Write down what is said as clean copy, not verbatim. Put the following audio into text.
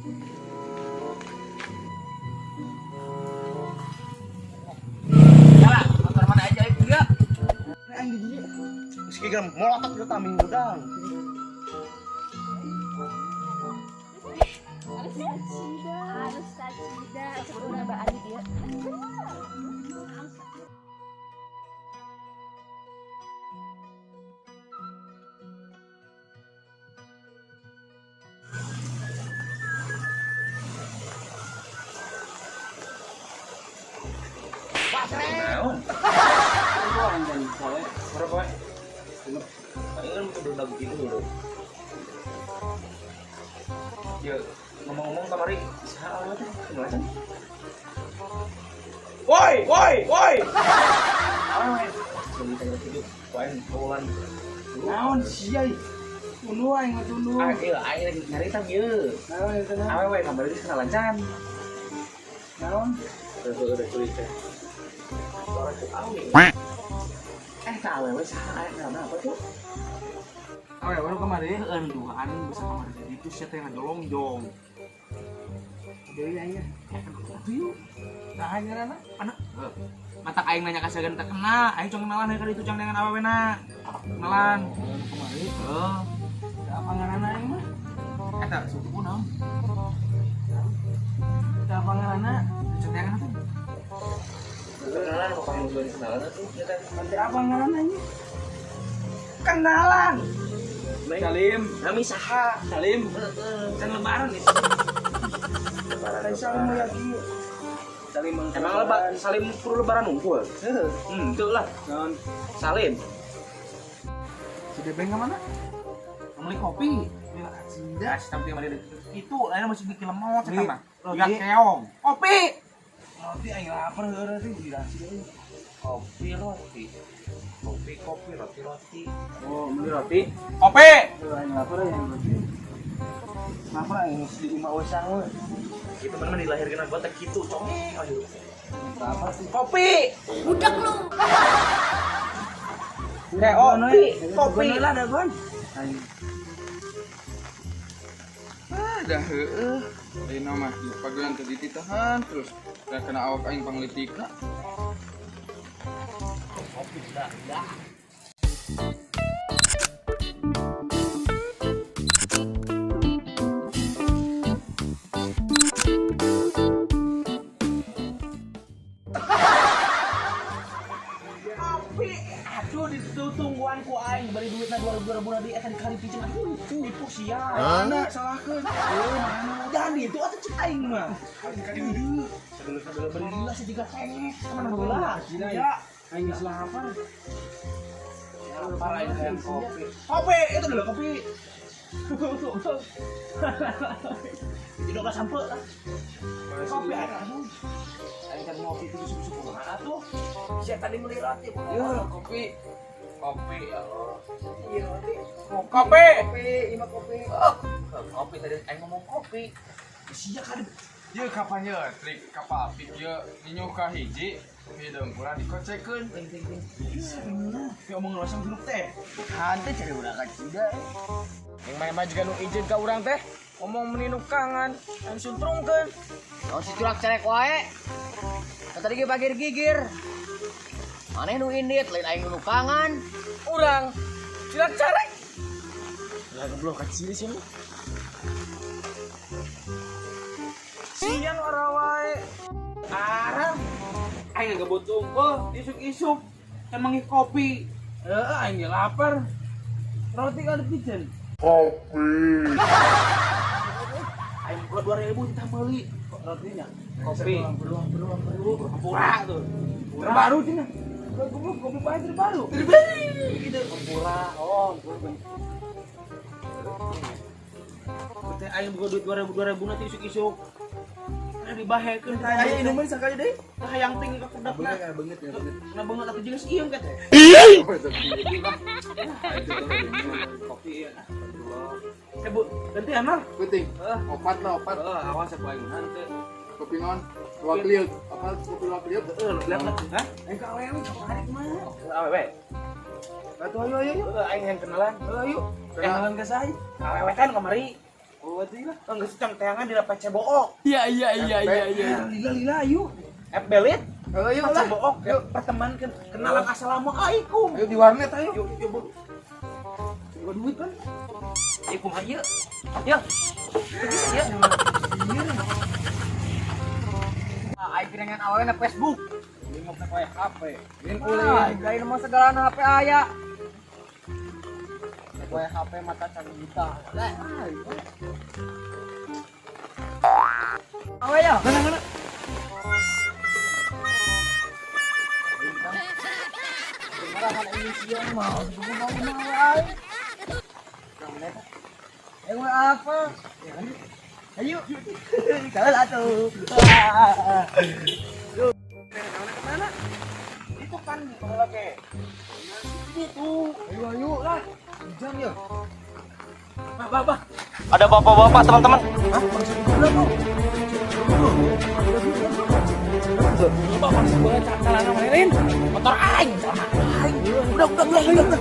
Ya, motor mana aja itu ya? Aing di dieu. Geus kieu molotot ke taming udang. Halus kacida, cek urang baan dia. Naon? Berapa we? Tadi kan udah gitu dulu. Ya, ngomong-ngomong kamari saha awewe teh kenal aja. Woi, woi, woi. Awewe. Jadi tanya hidup, wae kawalan. Naon sia ieu? Tunduh aing mah tunduh. Ah, iya, aing lagi nyarita ieu. Naon eta naon? Awewe kamari geus kenalan can. Naon? Udah cuy teh. Suara cuk awe. Eh, tak awewe saha aya ngaranna apa tuh? Awewe baru kemarin heeh duaan bisa kemarin jadi itu sia teh ngajolongjong. Deui aing. Atuh yuk. Saha ngaranna? Anak. Matak aing nanya ka sagan teu kenal, aing cong kenalan ka ditu cong dengan awewe na. Kenalan. Kemarin Heeh. apa ngaranna aing mah? Eta suku naon? Teu apa ngaranna? Cong dengan apa? Kenalan apa kamu juga kenalan tuh? Ya teh. Nanti apa ngaranna aing? Kenalan. Salim, Nami saha? Salim. Heeh. Can lebaran nih. Lebaran. Salim lagi. Salim Emang lebar salim perlu lebaran unggul? Heeh. Itu lah. Naon? Salim. Si Debeng ke mana? Beli kopi. Ya, tidak, si tampil kemarin itu, lainnya masih bikin lemot Beli ceta mah. roti. Ya keong. Kopi. Roti aing lapar heueuh roti dirasi euy. Kopi roti. Kopi kopi roti roti. Oh, beli roti. Kopi. Heuh aing lapar aing roti. Lapar aing geus di imah we sangu. Itu mana dilahirkan buat teh kitu congeng aduh. Lapar sih. Kopi. Budak lu. Kopi. Kopi. Lah dagoan. Aing. Ah, dah heueuh. Ayeuna mah pagelan teh dititahan terus. Da kena awak aing panglitikna. Kopi dah dah. Kopi. Aduh ditungguan ku aing bari duitna 2000 2000 di eta dikali piceun. Aduh, tipu sia. Mana salahkeun? Jangan itu atuh cek aing mah. Sebelum beri lila sih tiga pengek. Kemana heula? Ya. Aing geus lapar. Lapar aing hayang kopi. Kopi itu dulu kopi. Jadi udah sampe lah. Kopi ada. Aing kan ngopi itu susu kumaha atuh. Sia tadi beli roti. Ya, kopi. Kopi ya Allah. Iya roti. Kopi. Kopi, imah kopi. Oh, kopi tadi aing ngomong kopi. Sia kali Ieu kapan ye trik kapal apik ye ninyu ka hiji hideung kurang dikocekeun. Ting ting ting. Tapi omong rosong hirup teh. Hante cari urang ka cida. Yang main-main juga nu izin ka urang teh ngomong meni nukangan yang suntrungkeun. Oh si curak cerek wae. Kan tadi ge bagir gigir. Maneh nu indit lain aing nu nukangan. Urang curak cerek. Lah goblok kecil sih. Siang ora wae. Arang. Aing gak butuh isuk-isuk kan manggih kopi. Heeh, aing ge lapar. Roti kan pijen. Aing buka 2000 kita beli Rotinya. kopi. Beruang, beruang, beruang. Hampura tuh. Terbaru cenah. Goblok kopi bae terbaru. Terbaru gitu. Hampura. Oh, hampura. Teh aing buka duit 2000 2000 nanti isuk-isuk. Nah dibahekeun teh Aing minuman sakali deui. Tah hayang ting ka kudapna. Beungeut, beungeut, beungeut. Nah banget atuh jeung ieu kan teh. Kopi ya. Eh Bu, ganti emang. Penting. Opat lah opat. Heeh, awas aku aing nanti. Kopi naon? Luak liut. Apa kopi luak liut? Heeh, lihat lah. Hah? Aing ka awewe kamari kumaha? Awewe. Atuh ayo ayo ayo. Heeh, aing yang kenalan. Ayo. Kenalan ka saya. Awewe kan kamari. Oh, lah. Enggak sih cang teangan di PC book. Iya. Lila lila ayo. F belit. Ayo PC lah. book. Pertemanan kenalan, assalamualaikum. Ayo di warnet ayo. Yuk yuk, Bu. Coba duit kan. Ieu kumaha ieu? Ya. Ya. Ah, aing gerengan awewe na Facebook. Ini mau pakai HP. Lain Ah, ulin. lain mah segala na HP aya. Pakai HP mata canggih. Awe ya. Mana mana. Marah ini siang mau mau mau aing. Eh, apa? Ayo. Jalan atuh. Kemana? Itu kan kalau lagi. Itu. Ayo ayo lah. Hujan ya. Bah, bah, bah. Ada bapak-bapak, teman-teman. Hah? Bang, Bapak sebelah celana mana, Lin? Motor aing, celana aing. Udah, udah, udah, udah.